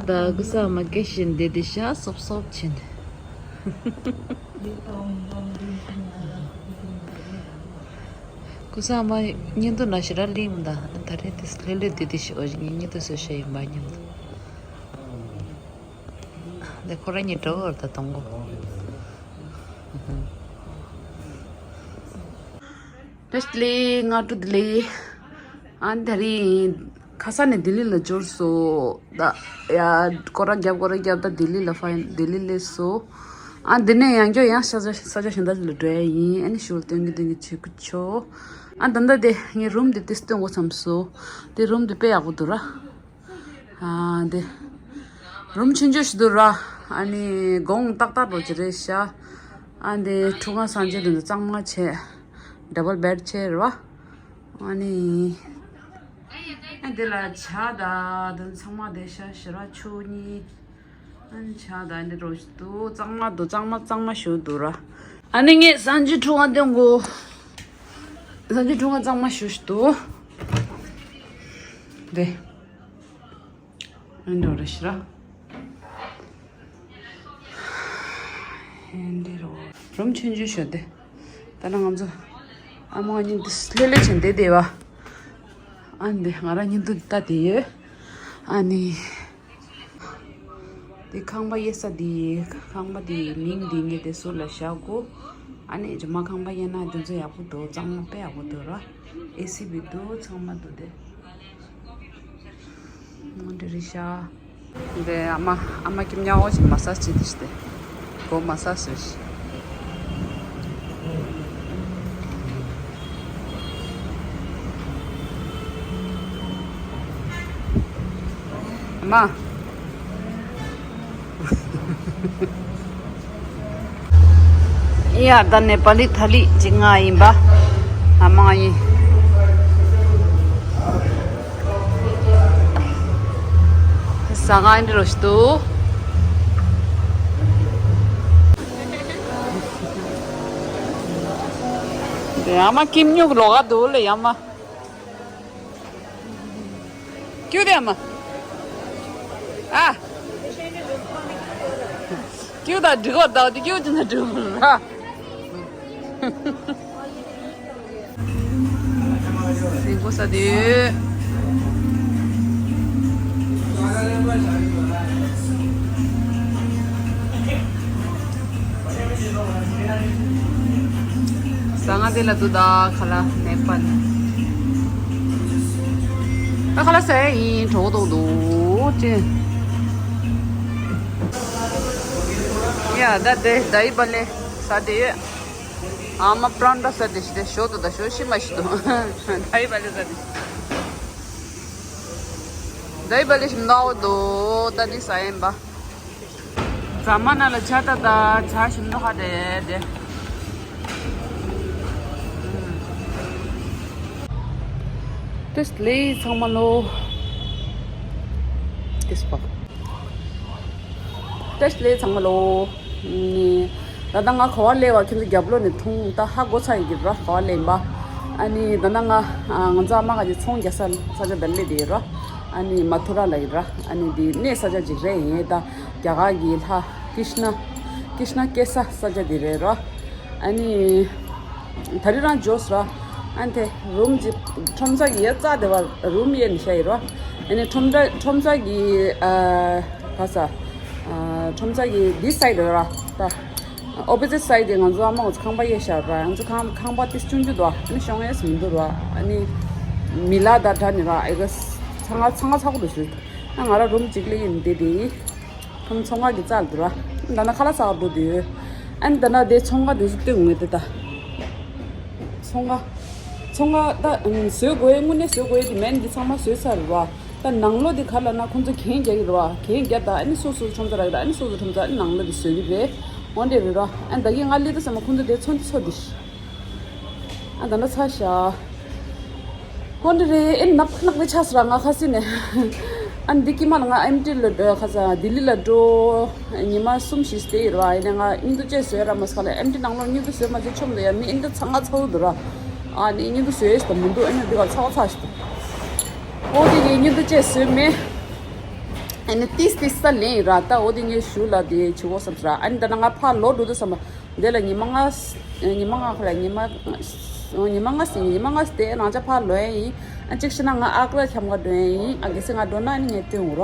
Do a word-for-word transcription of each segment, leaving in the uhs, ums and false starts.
ད་ཀུ་ས་མ་སྐད་བཞིན་བསྡད་དེ་ཤ་སོབ་སོབ་ཕྱིན། ཀུ་ས་མ་སྙིང་དུ་ན་ཞེ་དྲག་ལིང་མི་འདུག་ད་རེས་དེ་ལྷོད་ལྷོད་བསྡད་དེ་ཤི་འོ་ངས་སྙིང་དུ་བཟོས་ཤ་ཡིན་པ་སྙམ་འདུག་འདི་ཁོ་རང་གཉིས་འགྲོ་བར་ད་གཏོང་གོ། བཀྲ་ཤིས་བདེ་ལེགས། སྔ་དྲོ་བདེ་ལེགས། ཨ་ནི་དེ་རིང་ཁ་སང་ནས་ལྡི་ལི་ལ་འབྱོར་སོང་། ད་ཡ་སྐོར་ར་རྒྱབ་སྐོར་ར་རྒྱབ་ད་ལྡི་ལི་ལ་ཕ་ལྡི་ལི་སླེབས་སོང་། ཨ་འདི་ནས་ཡང་བསྐྱར་ཡང་ས་ཆ་ས་ཆ་གཞན་དག་ཅིག་ལ་འགྲོ་ཡ་ཡིན། ཨ་ནི་ཞུ་ལ་སྟོན་གི་སྟོན་གི་བྱེད་ཀྱི་ཆོག་ཨ་ད་ལྟ་དེ་ངས་རུམ་དེ་ཏིས་སྟོན་གོ་བསམ་སོང་། དེ་རུམ་དེ་དཔེ་ཡག་པོ་འདུག་ར། ཨ་འདི་རུམ་ཆུང་ཆུང་ཞིག་འདུག་ར། ཨ་ནི་གོང་ཏག་ཏག་འགྲོ་གི་རེད་ཤག་ཨ་འདི་ཁྲུས་ཁང་གསང་སྤྱོད་དེ་ཚོ་གཙང་མ་བྱས། ཌབ་བལ་བེཌ་བྱས་རེད་བ། ཨ་ནི་ཨ་འདི་ལ་ཇ་དང་དེ་ཚང་མ་བསྡད་ཤག་ཞི་ར་ཆུ་གཉིས། ཨ་ནི་ཇ་དང་འདི་འགྲོ་ཞིག་འདུག་གཙང་མ་འདུག་གཙང་མ་གཙང་མ་ཞིག་འདུག་ར། ཨ་ནི་ངས་གསང་སྤྱོད་ཁྲུས་ཁང་སྟོན་གོ་གསང་སྤྱོད་ཁྲུས་ཁང་གཙང་མ་ཞིག་འདུག་དེ། ཨེ་འགྲོ་རེ་ཤི་ར། ཨེ་འདི་རོ། རུམ་ཆུང་ཆུང་ཞིག་དེ། ད་ནི་ང་ཚོ་ཨ་མ་གཉིས་འདི་ལྷོད་ལྷོད་བྱས་བསྡད་བསྡད་པ། ཨ་འདི་ང་རང་གཉིས་འདུག་ལྟ་དེ་ཡོད། ཨ་ནི། དེ་ཁང་པ་གཡར་ས་དེ། ཁང་པ་དེ་མིང་དེ་ངས་དེ་ཟུར་ལ་བཞག་གོ་ཨ་ནི་རྗེས་མ་ཁང་པ་གཡར་ན་དེ་ཚོ་ཡག་པོ་འདུག་གཙང་མ་དཔེ་ཡག་པོ་འདུག་ར། ཨེ་སི་བི་འདུག་ཚང་མ་འདུག་དེ། འདི་རེད་ཤག་འདི་ཨ་མ་ཨ་མ་ཀིམ་ཉག་འོ་ཞིག་མ་སཱཇ་བྱེད་དེ་ཞིག་སྟེ། མགོ་མ་སཱཇ་བྱེད་ཞིག་ཨ་མ། ཡ་ད་ནེ་པ་ལི་ཐ་ལི་ཅིག་ང་ཡིན་པ། ཨ་མ་ཡིན། ཟ་ཁང་འདི་རོ་ཞིག་འདུག་དེ་ཨ་མ་ཀིམ་ཉུག་ལོག་ག་འདུག་ལེ་ཡ་མ། ཀྱུ་དེ་མ། ཨ། ཀྱུ་ད་འགྲིག་གོ་ད་དེ་ཀྱུ་ཅི་ན་འགྲིག་གོ་ར། སེང་གོ་ས་དེ། ཟ་ང་དེ་ལ་དུ་ད་ཁ་ལ་ནེ་པན། ད་ཁ་ལ་ཟ་ཡིན་གྲོགས་ཏོག་ཏོ་ཅེ། ཡ་ད་དེ་ད་ཡི་པ་ལེ་ཟ་དེ་ཡོད། ཨ་མ་པྲང་ད་ཟ་དེ་ཞི་དེ་ཞོ་དུ་ད་ཞོ་ཤི་མ་ཤི་དུ་ད་ཡི་པ་ལེ་ཟ་དེ། ད་ཡི་པ་ལེ་ཞིམ་ནོག་དོ་ད་དེ་ཟ་ཡིན་པ། ཛ་མ་ན་ལ་ཇ་ད་ད་ཇ་ཞིམ་ནོག་ཧ་དེ་དེ། ཏེས་ལེ་ཚང་མ་ལོ། ཏེས་པ། ཏེས་ལེ་ཚང་མ་ལོ། ད་ལྟ་ང་ག་བ་ལེ་བ་ཁྱེད་ཚོ་རྒྱབ་ལོ་ནས་མཐོང་ད་ཧ་གོ་ཚ་ཡི་གི་ར་ག་བ་ལེ་ཡིན་པ། ཨ་ནི་ད་ལྟ་ང་ང་ཚོ་ཨ་མ་ག་ཅིག་ཚོང་རྒྱག་ས་ས་ཆ་ད་ལེ་དེ་ཡོད་ར། ཨ་ནི་མ་ཐུ་ར་ལ་ཡིན་ར། ཨ་ནི་དེ་གནས་ས་ཆ་ཅིག་རེད་ཡིན་ད། རྒྱ་གར་གྱི་ལྷ་ཀྲིཤ་ན། ཀྲིཤ་ན་སྐྱེ་ས་ས་ཆ་དེ་རེད་རོ། ཨ་ནི། ད་རི་རང་ཇོས་ར། ཨ་ནི་དེ་རུམ་གྱི་ཁྲོམ་ས་གི་ཡ་རྩ་དེ་བ་རུམ་ཡེ་ནི་ཤ་ཡི་རོ། ཨ་ནི་ཁྲོམ་ས་ཁྲོམ་ས་གི་ཨ་ག་ས། ཨ་ཁྲོམ་ས་གི་འདི་སའི་ཌི་ར་ད། ཨོ་པོ་ཟིཊ་སའི་ཌི་ང་ཚོ་ཨ་མ་ང་ཚོ་ཁང་པ་གཡར་ཤག་ར། ང་ཚོ་ཁང་ཁང་པ་ཏིས་ཆུང་ཆུང་འདུག་ཨ་ནི་ཤོང་ཡས་མི་འདུག་ར། ཨ་ནི་མི་ལ་ད་དྲ་ནི་ར་ཨེ་ག་ཚ་ང་ཚ་ང་ཚ་གོ་འདུག་ཟེར། ཨ་ང་ར་རུམ་གཅིག་ལས་ཡིན་བསྡད་དེ། ཁམ་ཚོང་ཁང་གི་རྩ་ལ་འདུག་ར། ད་ན་ཁ་ལག་ཟ་བར་འགྲོ་དུས། ཨ་ནི་ད་ན་དེ་ཚོང་ཁང་དེ་ཚོ་སྟོན་ངེས་དེ་ད། ཚོང་ཁང་། ཚོང་ཁང་ད་ཨམ་བཟོས་དགོས་ཡས་དངོས་གནས་བཟོས་དགོས་ཡས་དེ་མེད་འདི་ཚང་མ་བཟོས་ཚར་ར། ད་ནང་ལོགས་དེ་ག་ལ་ན་ཁོང་ཚོ་གན་རྒྱག་གི་རེད་བ། གན་རྒྱག་ད་ཨ་ནི་སོ་སོ་ཁྲོམ་ཚ་རག་ད་ཨ་ནི་སོ་སོ་ཁྲོམ་ཚ་ཨ་ནི་ནང་ལོགས་དེ་བཟོས་གི་རེད། འོན་ཏེ་རེད་ར། ཨ་ད་གིན་ང་ལི་ད་ས་མ་ཁོང་ཚོ་དེ་ཚོན་ཚོ་དེ། ཨ་ད་ན་ཚ་ཤ། ཧོན་རེ་ཨེ་ནག་ནག་པའི་ཆ་སི་ར་ང་ཁ་སི་ནས། ཨ་འདི་ཀི་མ་ལ་ང་ཨེམ་ཊི་ལ་འགྲོ་ཁ་ས་ལྡི་ལི་ལ་འགྲོ། ཉི་མ་གསུམ་བཞི་སྟེ་ཡིན་ར་ཨེ་ནས་ང་ཨིན་དུ་ཅེ་བཟོས་ར་མ་སི་ཁ་ལ་ཨེམ་ཊི་ནང་ལོགས་ཉིན་དུ་བཟོས་མ་བྱེད་ཆོམ་དུ་ཡ་མི་ཨིན་དུ་ཚ་ང་ཚ་བོ་འདུག་ར། ཨ་ནི་ཉིན་དུ་བཟོས་ཡས་ད་མི་འདུག་ཨེ་ནས་འདི་ག་ཚ་བ་ཚ་ཞིག་འདུག་ཨོ་དེ་གི་ཉིན་དུ་ཅེ་བཟོས་མེད། ཨ་ནི་ཏིས་ཏིས་ས་ལེན་ཡིན་ར། ད་འོ་དེ་ངས་ཞུ་ལ་དེ་བྱེད་དགོས་བསམ་སོང་ར། ཨ་ནི་ད་ནང་ང་ཕར་ལོག་འགྲོ་དུས་བསམ་པ་འདི་ལ་ཉི་མ་ལྔ་ཉི་མ་ལྔ་ཁོ་ལ་ཉི་མ་ཉི་མ་ལྔ་ཟིན་ཉི་མ་ལྔ་དེ་རང་ཅག་ཕར་ལོག་ཡ་ཡིན། ཨ་གཅིག་བྱས་ན་ང་ཨག་ར་འཁྱམ་ག་འགྲོ་ཡ་ཡིན། ཨ་གལ་སྲིད་ང་འགྲོ་ན་ཨ་ནི་ངས་སྟོན་འོང་ར།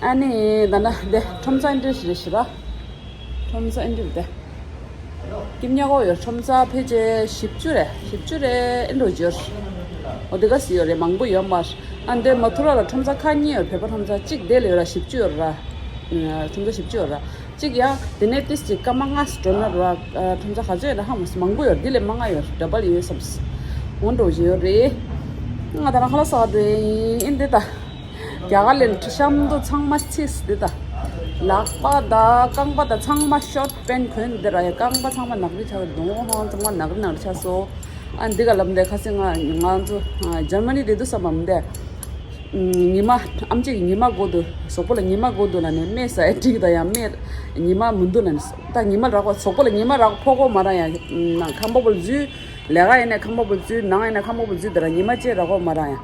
ཨ་ནི་ད་ན་དེ་ཁྲོམ་ས་ཨེ་འདྲ་ཞིག་རེད་ཤི་ར། ཁྲོམ་ས་ཨེ་འདྲ་དེ། སྐྱིབ་ཉག་གོ་ཡོད། ཁྲོམ་ས་ཕལ་ཆེར་བཞི་བཅུ་རེད། བཞི་བཅུ་རེད། ཨེ་འགྲོ་འབྱོར། འོ་དེ་ག་སི་ཡོད་རེད། མང་པོ་ཡོད་མ་རེད། ཨ་འདི་མ་ཐུ་ར་ལ་ཁྲོམ་ས་ཁག་གཉིས་ཡོད། བོད་པ་ཁྲོམ་ས་གཅིག་དེ་ལ་ཡོད་ར། བཞི་བཅུ་ཡོད་ར། ཁྲོམ་ས་བཞི་བཅུ་ཡོད་ར། གཅིག་ཡང་དེ་ནས་ཏིས་ཅིག་སྐར་མ་ལྔ་འགྲོ་ན་ར། ཁྲོམ་ས་ག་ཚོད་ཡོད་ན་ཧ་མ་སོང་། མང་པོ་ཡོད། འདི་ལས་མང་ང་ཡོད། ཌ་བལ་ཡོད་བསམ། འོ་འགྲོ་བཞིན་ཡོད་རེད། ང་ད་རང་ཁ་ལག་ཟ་འགྲོ་ཡིན། འདི་ད། རྒྱ་གར་ལ་གཤམ་དུ་ཚང་མ་ཚིག་འདི་ད། ལག་པ་དང་རྐང་པ་དང་ཚང་མ་ཤོར་པན་གོན་འདི་ར་ཡ། རྐང་པ་ཚང་མ་ནག་རི་ཆགས། གདོང་ཧང་ཚང་མ་ནག་རི་ནག་རི་ཆགས་སོ། ཨ་འདི་ག་ལབ་འདི་ཁ་སང་ང་ང་ཚོ་ཇར་མ་ནི་དེ་དུས་བསམ་པ་མི་འདི། ཉི་མ་ཨམ་ཅིག་ཉི་མ་གོ་དུ་གཟུགས་པོ་ལ་ཉི་མ་གོ་དུ་ལ་ནི་སྨན་ཟ་ཡ་འགྲིག་ད་ཡང་སྨན་ཉི་མ་མི་འདུག་ལ་ནི། ད་ཉི་མ་རག་པ་གཟུགས་པོ་ལ་ཉི་མ་རག་ཕོག་གོ་མ་ར་ཡ། ཁང་པ་བུ་འཛུལ། ལས་ཀ་ཡིན་ན་ཁང་པ་བུ་འཛུལ། ནང་ཡིན་ན་ཁང་པ་བུ་འཛུལ་དེ་ར་ཉི་མ་ཅེ་རག་གོ་མ་ར་ཡ།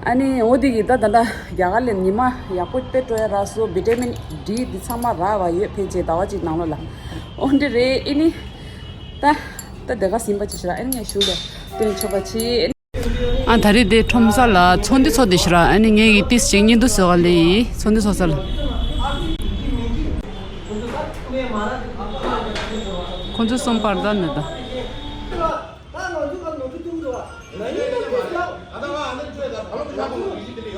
ཨ་ནི་འོ་དེ་གི་ད་ད་ད་རྒྱ་གར་ལ་ཉི་མ་ཡག་པོ་དཔེ་སྤྲོ་ཡ་རག་སོ། བི་ཊ་མིན་ཌི་འདི་ཚང་མ་རག་པ་ཡོད། ཕལ་ཆེར་ཟླ་བ་གཅིག་ནང་ལོགས་ལ། འོ་འདི་རེད། ཨེ་ནི་ད་ད་དེ་ག་ཟིན་པ་ཅི་ཞིག་ར། ཨེ་ནི་ངས་ཞུ་ལ་སྟོན་ཆོག་པ་ཅི། ཨ་ད་རེས་དེ་ཁྲོམ་ས་ལ་ཚོགས་འདུ་ཚོགས་དེ་ཞིག་ར། ཨ་ནི་ངས་ཀྱི་ཏིས་ཅིག་ཉིན་དུ་ཟོ་ག་ལེ་ཡི་ཚོགས་འདུ་ཚོགས་ས་ལ། ཁོང་ཚོ་གསུམ་པར་ད་ནི་ད། ད་ང་ཚོ་ག་ནོར་འཁྲུལ་བཏང་འདུག་བ། ང་ཡིན་ན་མི་ཤོག་ང་ཚོ་ང་ཚོ་སྔོན་མ་ནས་སྐད་ཆ་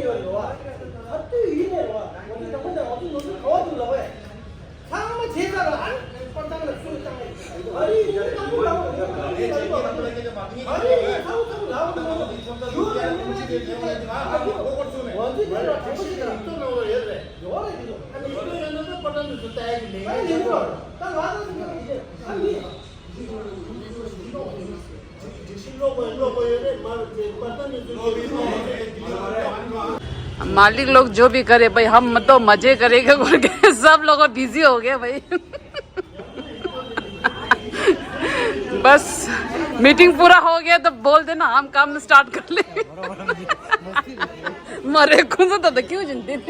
ཡོད་རེད་བ། ག་དུས་ཡིན་ནས་བ། ང་ཚོ་དང་པོ་ནས་ང་ཚོ་ནོར་འཁྲུལ་ག་བ་འདུག་ལབ་བས། ཚང་མ་བྱས་ཚར་ལ་ཨ་ནི་པར་བཏང་ལ་སུ་བཏང་ནས། ཨ་རི་ཡིན་ན་དང་པོ་ལབ་འོང་། ཨ་རི་ཡིན་ན་ཚ་བོ་ཚ་བོ་ལབ་འོང་། ཡོད་ལ་སྔོན་མ་ནས་སྐད་ཆ་ཡོད་རེད་བ། ང་ཚོ་དེ་ལ་དྲན་པ་ཞིག་དང་། ཡོད་རེད་དེ་ཚོ། ཨ་ནི་ཡིན་ན་ད་པར་བཏང་ནས་སུ་ལྟ་ཡ་གི་ལས་ཀ་ཡིན་རེད། ད་ང་ཚོ་ད་ང་ཚོ་ད་ང་ཚོ་ད་ང་ཚོ་ད་ང་ཚོ་मालिक लोग जो भी करे भाई, हम तो मजे करेंगे बोल के सब लोग बिजी हो गए भाई। बस मीटिंग पूरा हो गया तो बोल देना, हम काम स्टार्ट कर ले। मरे कौन सा दादा क्यों चिंतित?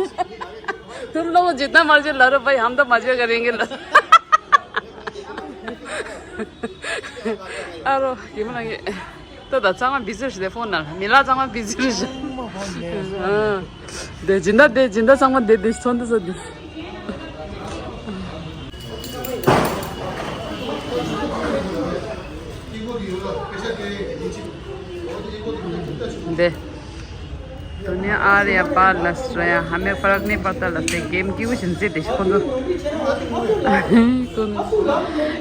तुम लोग जितना मर्जी लड़ो भाई, हम तो मजे करेंगे। ཨ་རོ། ཡིན་མ་ལ་ངེས། ད་ད་ཚང་མ་བི་ཟི་རེད་ཤག་དེ་ཕོན་ནང་མི་ལ་ཚང་མ་བི་ཟི་རེད་ཤག་དེ་སྦྱིན་བདག་དེ་སྦྱིན་བདག་ཚང་མ་དེ་དེ་ཚོན་དུ་ས་དེ། དེ། दुनिया आ रही है बाहर लस रहा है, हमें फर्क नहीं पड़ता लस है, गेम की कुछ नहीं देश को।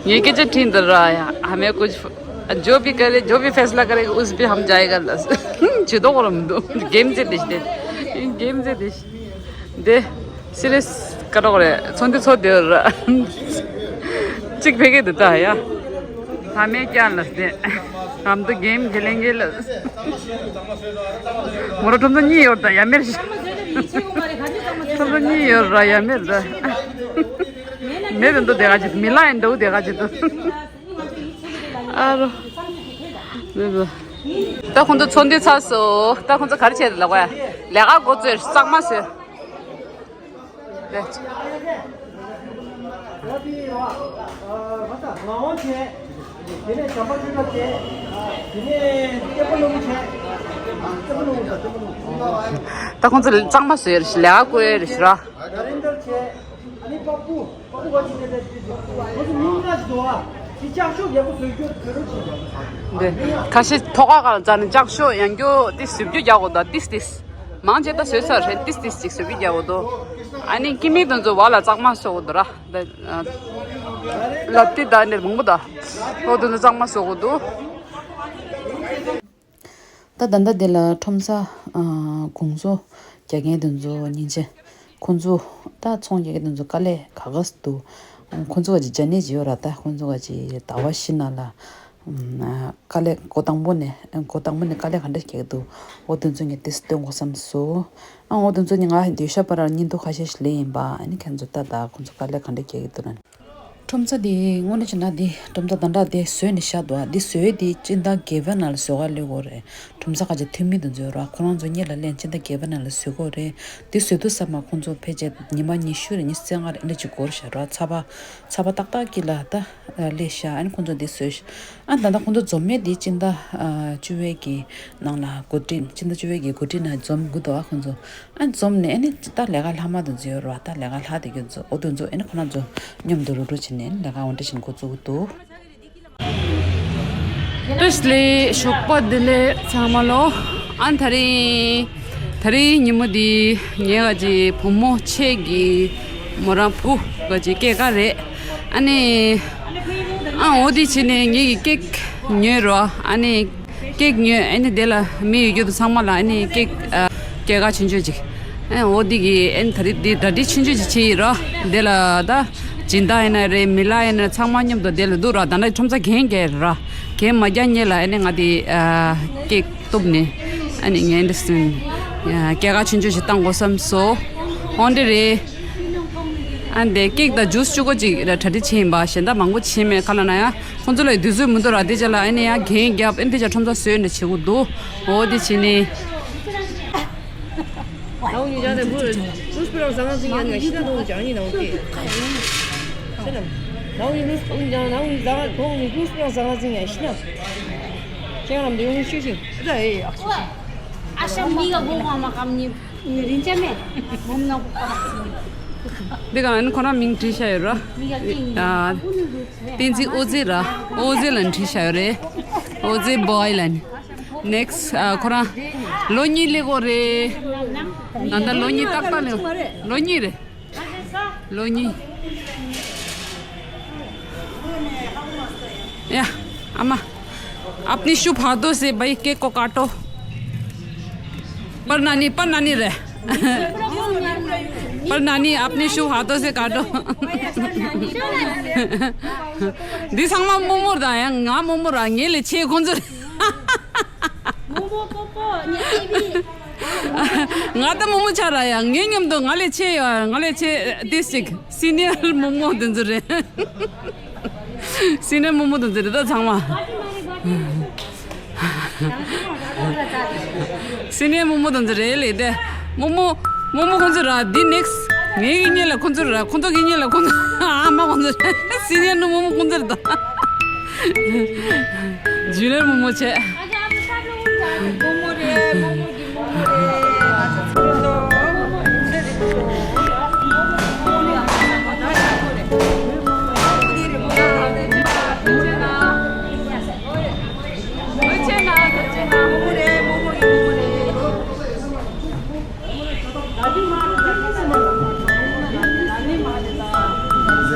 ये के जो ठीक रहा है, हमें कुछ जो भी करे, जो भी फैसला करे, उस पे हम जाएगा लस। चुदो को दो गेम से देश दे, गेम से देश दे। सिरियस करो रे, सोंदे सो दे। चिक फेंके देता है यार। हमें क्या लस दे, हम तो गेम खेलेंगे लस। मोरो तुम तो नहीं होता यार मेरे। तुम तो नहीं हो रहा यार मेरे। मेरे तो देखा जित मिला इन दो देखा जित। ཨ་རོ། ད་ཁོང་ཚོ་ཚོགས་འདུ་ཚར་སོང་། ད་ཁོང་ཚོ་ག་རེ་བྱས་ལབ་ག་ལས་ཀ་འགོ་བཙུགས་གཙང་མ་བཟོས། ད་ཁོང་ཚོ་གཙང་མ་བཟོས་རེད། ལས་ཀ་བསྐུལ་ཡས་རེད་ཤག་ར། འདི་ཁ་ཤས་ཐོག་ཁ་ཁ་ལ་འཛར་ནས་ལྕགས་ཤོག་ཡང་སྐྱོ་ཏི་ཟུབ་རྒྱུ་རྒྱག་དགོས་འདུག་ཏིས་ཏིས། མང་ཆེ་ད་བཟོས་ཚར་རེད། ཏིས་ཏིས་ཅིག་ཟུབ་རྒྱུ་རྒྱག་དགོས་འདུག་ཨ་ནི་ཀི་མི་དེ་ཚོ་བ་ལ་གཙང་མ་བཟོ་དགོས་འདུག་ར། ལབ་ཏི་ད་ནས་མང་པོ་ད། ཨོ་དེ་ཚོ་གཙང་མ་བཟོ་དགོས་འདུག་ད་ད་ལྟ་དེ་ལ་ཁྲོམ་ས་ཨ་དགོང་ཚོ་རྒྱག་མཁན་དེ་ཚོ་སྙིང་རྗེ། ཁོང་ཚོ་ད་ཚོང་རྒྱག་མཁན་དེ་ཚོ་དཀའ་ལས་ཁག་ཁག་འདུག་ཁོང་ཚོ་ག་ཅིག་ཇར་ནི་ཅིག་ཡོད་ར། ད་ཁོང་ཚོ་ག་ཅིག་ཟླ་བ་བཞི་ནང་ལ་ཨ་དཀའ་ལས་འགོ་དང་པོ་ནས་འགོ་དང་པོ་ནས་དཀའ་ལས་ག་འདྲ་རྒྱག་གི་འདུག་འོ་དེ་ཚོ་ངས་དེ་སྟོན་དགོས་བསམ་སོང་། ཨ་འོ་དེ་ཚོ་ནི་ང་འདི་ཤ་པ་ར་ཉིན་ཐོ་ཁ་ཤས་ཤིག་ལེན་ཡིན་པ། ཨ་ནི་ཁྱེད་ཚོ་ད་ད་ཁོང་ཚོ་དཀའ་ལས་ག་འདྲ་རྒྱག་གི་འདུག་ན། ཁྲོམ་ས་དེ་དངོས་གནས་བྱས་ན་དེ་ཁྲོམ་ས་ད་འདྲ་དེ་བཟོས་ནས་བཞག་འདུག་ཨ་དེ་བཟོས་དེ་སྤྱི་ཟླ་བརྒྱད་པའི་ནང་ལ་བཟོ་ག་སླེབས་དགོས་རེད། ལམ་སང་ཁ་ཅིག་ཐོན་མི་དེ་ཚོ་ར་ཁོ་རང་ཚོ་སྔོན་ལ་ལེན་སྤྱི་ཟླ་བརྒྱད་པ་ནང་ལ་བཟོ་གི་ཡོད་རེད། དེ་བཟོ་དུས་ཙམ་པ་ཁོང་ཚོ་ཕལ་ཆེར་ཉི་མ་ཉི་ཤུ་རེ་ཉི་ཤུ་རྩ་ལྔ་རེ་ཨ་འདྲ་ཅིག་འགོར་ཤག་ར། ཚ་བ་ཚ་བ་ཏག་ཏག་གི་ལ་ད་ལས་ཤག་ཨ་ནི་ཁོང་ཚོ་འདི་བཟོས་ཤག་ཨ་ད་ལྟ་ཁོང་ཚོ་འཛོམས་ཡས་འདི་སྤྱི་ཟླ་ཨ་བཅུ་པའི་གི་ནང་ལ་གོ་སྒྲིག་སྤྱི་ཟླ་བཅུ་པའི་གི་གོ་སྒྲིག་ནང་འཛོམས་དགོས་འདུག་ཨ་ཁོང་ཚོ་ཨ་འཛོམས་ནས་ཨ་ནི་ད་ལས་ཀ་ལྷག་མ་དེ་ཚོ་ཡོད་ར། ད་ལས་ཀ་ལྷག་དེ་གི་ཚོ་འོ་དེ་ཚོ་ཨ་ནི་ཁོ་རང་ཚོ་མཉམ་དུ་རུབ་རུབ་བྱས་ནས་ལས་ཀ་འོ་འདྲ་བྱས་ནས་འགོ་བཙུགས་འདུག་བཀྲ་ཤིས་བདེ་ལེགས། ཞོགས་པ་བདེ་ལེགས་ཚང་མ་ལོ། ཨ་ད་རིང་ད་རིང་ཉིན་མོ་འདི་ངའི་ག་ཅི་བུ་མོ་ཆེ་གི་མོ་རང་བུ་ག་ཅི་སྐྱེས་སྐར་རེད། ཨ་ནི་ཨ་འོ་དེ་བྱས་ནས་ངེད་ཀྱི་ཀེག་ཉོས་རོ། ཨ་ནི་ཀེག་ཉོས། ཨ་ནི་དེ་ལ་མི་ཡོད་རྒྱུ་དུ་ཚང་མ་ལ་ཨ་ནི་ཀེག་ཨ་སྐྱེས་སྐར་ཆུང་ཆུང་ཅིག་ཨ་འོ་དེ་གི་ཨ་ནི་ད་རིང་འདི་གྲ་སྒྲིག་ཆུང་ཆུང་ཅིག་བྱས་ཡིན་རོ། དེ་ལ་ད། སྦྱིན་བདག་ཡིན་ན་རེད། མི་ལ་ཡིན་ན་རེད། ཚང་མ་མཉམ་དུ་དེ་ལ་འདུག་ར། ད་ནི་ཁྲོམ་ས་གན་རྒྱག་ར། གན་མ་རྒྱག་སྔོན་ལ་ཨ་ནི་ང་དེ་ཨ་ཀེག་གཏུབ་ནས་ཨ་ནི་ངས་འདི་སྐྱེས་སྐར་ཆུང་ཆུང་ཞིག་བཏང་དགོས་བསམ་སོང་། འོ་འདི་རེད། ཨ་འདི་ཀེག་དང་ཇུས་གཅིག་པོ་ཅིག་ར་གྲ་སྒྲིག་བྱས་ཡིན་པ། གཞན་དག་མང་པོ་བྱས་མེད། ག་ལ་ན་ཡ་ཁོང་ཚོ་ལ་དུས་ཚོད་མི་འདུག་ར། དེ་ཅག་ལ་ཨ་ནི་ཡ་གན་རྒྱབ། ཨ་ནི་དེ་ཅག་ཁྲོམ་ས་བཟོས་ནས་བྱེད་དགོས་འདུག་འོ་དེ་བྱས་ནས། ནའུ་ཉིན་ཅང་དེ་བུ་ལུས་པོ་རང་ཟང་ཟིང་ཡང་ནས་ཤི་ན་དོང་ཅང་ཉིན་ནའུ་ཏེ། ཤི་ན། ནའུ་ཉིན་ལུས་པོ་ཉིན་ཅང་ནའུ་ཉིན་ཟང་དོང་ནི་ལུས་པོ་རང་ཟང་ཟིང་ཡང་ཤི་ན། ཁྱེད་རང་འདི་ཡོང་ཤུ་ཞིང་། ཨ་ད་ཨེ་ཨ་ཁུ་ཤི། ཨ་ཤ་མི་ག་བོ་ག་མ་གམ་ནི་རིན་ཆ་མེད། མོམ་ནག་པོ་ག་མ་ཁུ་ཤི། འདི་ག་ཨ་ནི་ཁོ་རང་མིང་བྲིས་བཞག་ཡོད་ར། མི་ག་ཏིང་ནི་ཨ་ཨ་ཁུ་ནི་ལུས་མེད། བསྟན་འཛིན་ཨོ་ཛེ་ར། ཨོ་ཛེ་ལ་བྲིས་བཞག་ཡོད་རེད། ཨོ་ཛེ་བོའི་ལ་ནི། ནེགསི་ཨ་ཁོ་རང་ལོ་གཉིས་སླེབས་ཀྱི་རེད། ད་ལྟ་ལོ་གཉིས་ཏག་ཏག་སླེབས། ལོ་གཉིས་རེད། ལོ་གཉིས། ཡ། ཨ་མ། अपने शुभ हाथों से भाई केक को काटो। पर नानी, पर नानी रे। पर नानी, अपने शुभ हाथों से काटो। འདི་ཚང་མ་རྨོ་མོ་ར། ཡང་ང་རྨོ་མོ་ར། ངའི་ལས་ཆེ་ཁོང་ཚོ་རེད། རྨོ་མོ་པོ་པོ་ཉེ་ཨེ་མི། ང་ད་རྨོ་མོ་ཆགས་ར་ཡ། ངའི་མཉམ་དུ་ང་ལས་ཆེ་ཡ། ང་ལས་ཆེ་དེ་ཞིག་སི་ནི་ཡར་རྨོ་མོ་དེ་ཚོ་རེད། སི་ནི་ཡར་རྨོ་མོ་དེ་ཚོ་རེད་ད་ཚང་མ། སི་ནི་ཡར་རྨོ་མོ་དེ་ཚོ་རེད་ལེ་དེ། རྨོ་མོ། རྨོ་མོ་ཁོང་ཚོ་ར། འདི་ནེགསི། ངའི་གི་སྔོན་ལ་ཁོང་ཚོ་ར། ཁོང་ཚོ་གི་སྔོན་ལ་ཁོང་ཚོ། ཨ་མ་ཁོང་ཚོ་ར། སི་ནི་ཡར་ནི་རྨོ་མོ་ཁོང་ཚོ་ར་ད། ཇུ་ནི་ཡར་རྨོ་མོ་བྱས།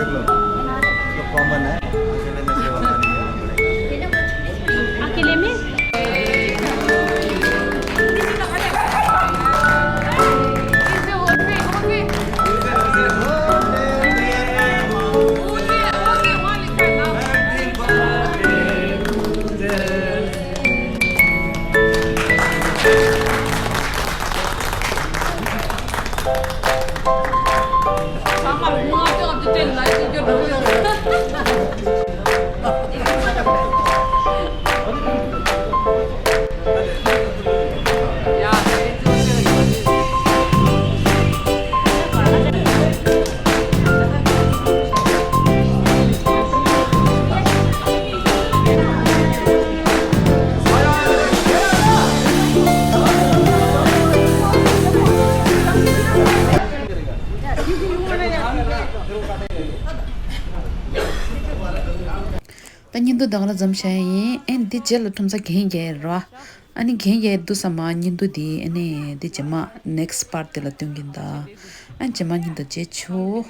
देख लो, तो कॉमन है, अकेले में सेवा करने जाना पड़ेगा। अकेले में? ད་བརྙན་ཐུང་ད་ག་ལ་མཚམས་བཞག་ཡིན། ཨེ་འདི་རྗེས་ལ་ཁྲོམ་ས་གན་རྒྱག་རོ། ཨ་ནི་གན་རྒྱག་དུས་ཙམ་པ་བརྙན་ཐུང་འདི་ཨ་ནི་འདི་རྗེས་མ་ནེགསི་པར་དེ་ལ་སྟོན་གྱིན་གདའ། ཨ་རྗེས་མ་བརྙན་ཐུང་མཇལ་ཆོག